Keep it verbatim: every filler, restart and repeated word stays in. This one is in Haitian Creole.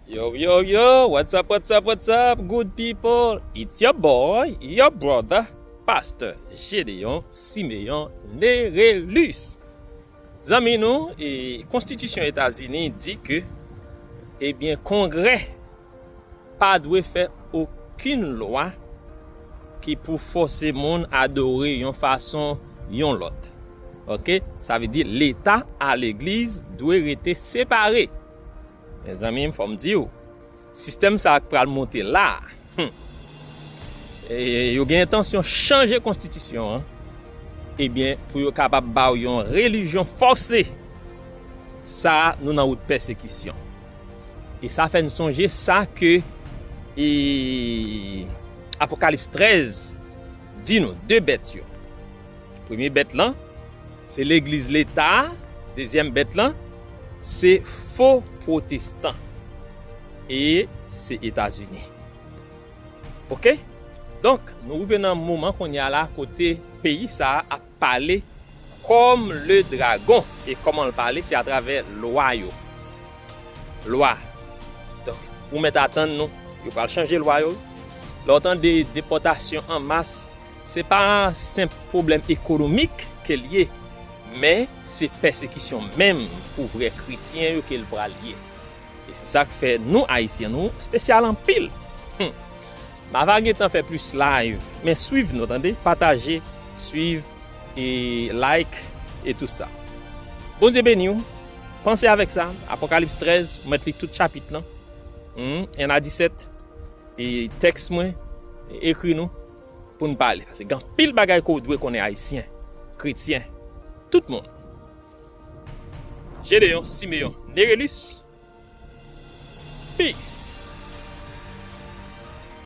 Yo, yo, yo, what's up, what's up, what's up, good people? It's your boy, your brother, Pastor Gédéon Siméon Nérélus. Zanmi nou, e, Konstitisyon Etazini di ke, ebyen, Kongrè pa dwe fè okenn lwa ki pou fòse moun adore yon fason yon lòt. Oke? Sa vle di Leta a Legliz dwe rete separe. Mezanmi, fò m di w, sistèm sa a k pral monte la a, hmm, e, yo gen entansyon chanje konstitisyon an, ebyen, pou yo kapab ba w yon relijyon fòse. Sa a, nou nan wout pèsekisyon. E sa fè n sonje sa ke, e, Apokalips trèz di nou, de bèt yo. Premye bèt lan, se legliz Leta a, dezyèm bèt lan, se fo pwotestan. E se Etazini. Oke? Donk, nou rive nan moman kounye a la kote peyi sa a ap pale comme le dragon. E kòman l pale, se atravè lwa yo. Lwa. Donk, ou mèt atann nou, yo pral chanje lwa yo. Lè w tande depòtasyon an mas, se pa senp pwoblèm ekonomik ke l ye, men se pèsekisyon menm pou vrè kretyen yo ke l pral ye. E se sa k fè nou, Ayisyen, nou espesyal anpil. Hmm. M ava gentan fè plis live, men swiv nou, tande, pataje, swiv, e like, e tou sa. Bondye beni w. Panse avèk sa, Apokalips trèz, ou mèt li tout chapit lan. Hmm, en a disèt, e tèks mwen, e ekri nou, pou n pale. Paske gen anpil bagay ke w dwe konnen, Ayisyen, kretyen, tout moun. Gédéon Siméon Nérélus. Peace.